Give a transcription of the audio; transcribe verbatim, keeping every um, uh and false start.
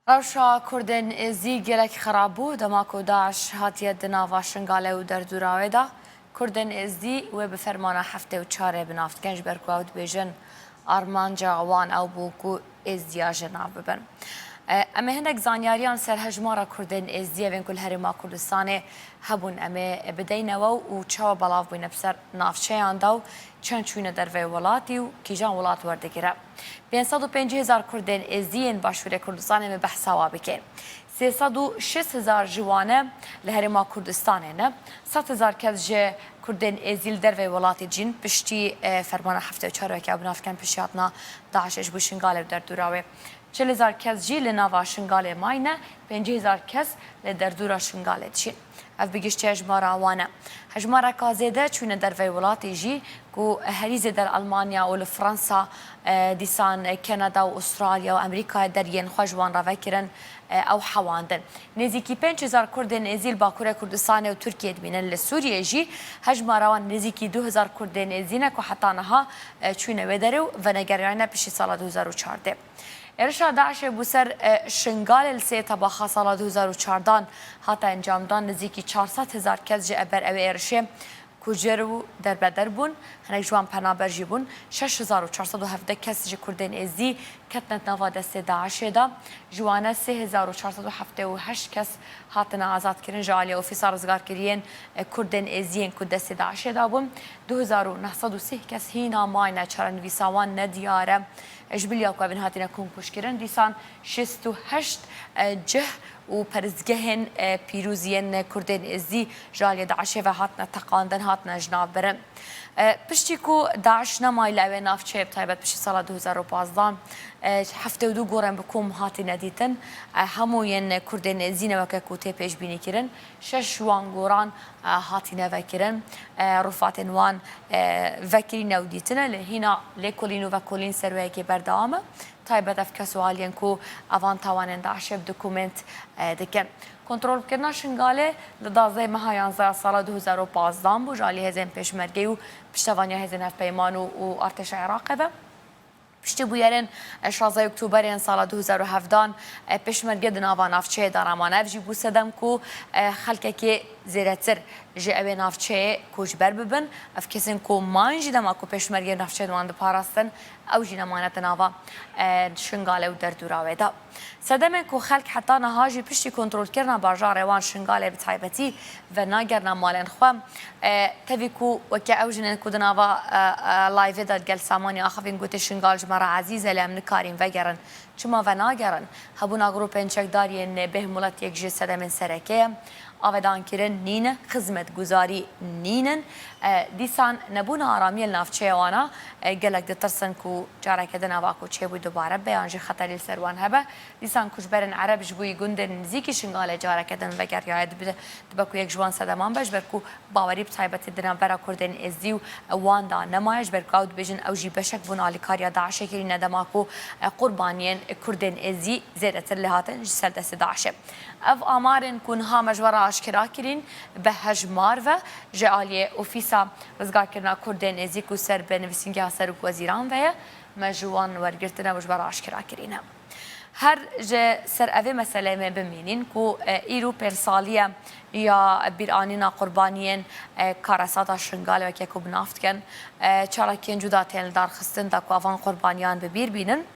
Rewşa Kurdên Êzî gelek xerab bû, dema ku DAIŞ hatiye di nava Şingalê û derdûra wê de. Kurdên Êzî wê bi fermana heftê û çarê bi nav dikin, ji ber ku ew dibêjin armanca wan ew bû ku Êzidiya ji nav bibin. E, em ê hinek zanyariyan ser hejmara Kurdên Êzidiyê bên ku li Herêma Kurdistanê hebûn, em ê bideyne we û çawa belav bûyne bi ser navçeyan de û çend çûyne derveyê welatî û kîjan welat werdigire. Pênc sed û pêncî hezar Kurdên Êzidî yên Başûrê Kurdistanê me behsa wa bike. Sê sed û şêst hezar ji wane li Herêma Kurdistanê ne. Sed hezar kes ji Kurdên Êzî li derveyê welatê cîn piştî, e, fermana heftê û çar weke ew bi nav dikin piştî hatina DAIŞê ji bo Şingalê û derdûra wê. Çil hezar kes jî li nava Şingalê mayne, pêncî hezar kes li derdûra Şingalê dişîn. Ev bi giştî hejmara wan e. Hejmareka zêde çûne derveyê welatê jî ku herî zêde li Almanya û li Fransa, e, dîsan Kanada û Australya û Amerîkayê deriyên xwe ji wan re vekirin, e, ew hewandin. Nêzîkî pênc hezar Kurdên Êzî li Bakurê Kurdistanê û Tirkiyê dimînin. Li Sûriyê jî hejmara wan nêzîkî du hezar Kurdên Êzî ne ku heta niha, e, çûne wê derê û venegeriyane piştî sala du hezar û çardeh. Êrişa DAIŞê bû ser, e, Şingalê li sê Tebaxa sala du hezar û çardan hate encamdan, nizîkî çar sed hezar kes ji eber ew êrişê kujir û derbeder bûn. Hinek ji wan penaber jî bûn. Şeş hezar û çar sed û hevdeh kes ji Kurdên Êzî ketine di nava destê DAIŞê de. Ji wan e sê hezar û çar sed û heftê û heşt kes hatine azadkirin ji aliyê Ofîsa Rizgarkiriyên, e, Kurdên Êzî yên ku destê DAIŞê de bûn. Du hezar û neh sed û sî kes hîna mayne, çarenivîsa wan nediyar e. Ji bilî ya ku evîn hatine komkujkirin, dîsan şêst û heşt, e, cih û perestgehên, e, pîroz yên Kurdên Êzî ji aliyê DAIŞê ve hatine teqandin, hatine ji nav birin. E, piştî ku DAIŞ nemayî li ewê navçeyê, bi taybet piştî sala du hezar û pazdan, e, heftê û du gorên bi kom hatine dîtin. E, hemû yên Kurdên Êzî ne weke ku tê pêşbînîkirin. Şeş ji wan goran, e, hatine vekirin. E, rufatên wan, e, vekirîne û dîtine. Lê hîna lêkolîn û vekolîn ser wê yekê berdewam e. Taybet ev kes û aliyên ku evan tawanên DAIŞê bi dokument, e, dikin. Kontrolkirina Şingalê li duwazdeh meha yanzdeh sala du hezar û pazdan bû, ji alî hêzên pêşmergeyê û piştevaniya hêzên hevpeyman û, û artêşa Iraqê ve. Piştî bûyerên, e, şazdeh Oktoberê yên sala du hezar û hevdan, e, pêşmerge di nava navçeyê de re mane. Ev jî bû sedem ku, e, xelkekê zêdetir ji ewê navçeyê koçber bibin. Ev kesên ku mayîn jî dema ku pêşmergeyên navçeyê di wan diparastin, ew jî nemane di nava, e, Şingalê û derdûra wê de. Sedemên ku xelk heta niha jî piştî kontrolkirina bajarê wan Şingalê bi taybetî venagerina malên xwe. E, tevî ku weke ew jinên ku di nava, e, e, liveê de gel Samanî axivîn gotê Şingal ji me re ezîz e, lê em nikarîn vegerin. Çima venagerin? Hebûna grûpên çekdar yên bêhmulet yek ji sedemên sereke ye. Avedankirin nîne, xizmetguzarî nînin. E, dîsan nebûna aramiyê li navçeya wana, e, gelek ditirsin ku careke din ava ku çêbû dubare be yan jî xeterî li ser wan hebe. Dîsan koçberên Ereb ji bo yî gundên nizîkî Şingalê careke din vegeriyaye, dibe, dibe ku yek ji wan sedeman be, ji ber ku bawerî bi taybetî di navbera Kurdên Êzî û wan de nemaye, ji ber ku ew dibêjin ew jî beşek bûn alîkariya DAIŞê kirîne, dema ku, e, qurbaniyên Kurdên Êzî zêdetir lê hatin ji ser destê DAIŞê. Ev amarên ku niha me ji we re aşkera kirîn, bi hejmar ve ji aliyê Ofîsa Rizgarkirina Kurdên Êzî ku ser bi nivîsîngeha Serokweziran ve ye, me ji wan wergirtine û ji we re aşkera kirîne. Her ji ser evê meseleyê me bimînîn ku, e, îro pênc salî ye ya bîranîna qurbaniyên, e, karesata Şingalê weke ku bi nav dikin, e, çalakiyên cuda tên lidarxistin da ku evan qurbaniyan bi bîr bînin.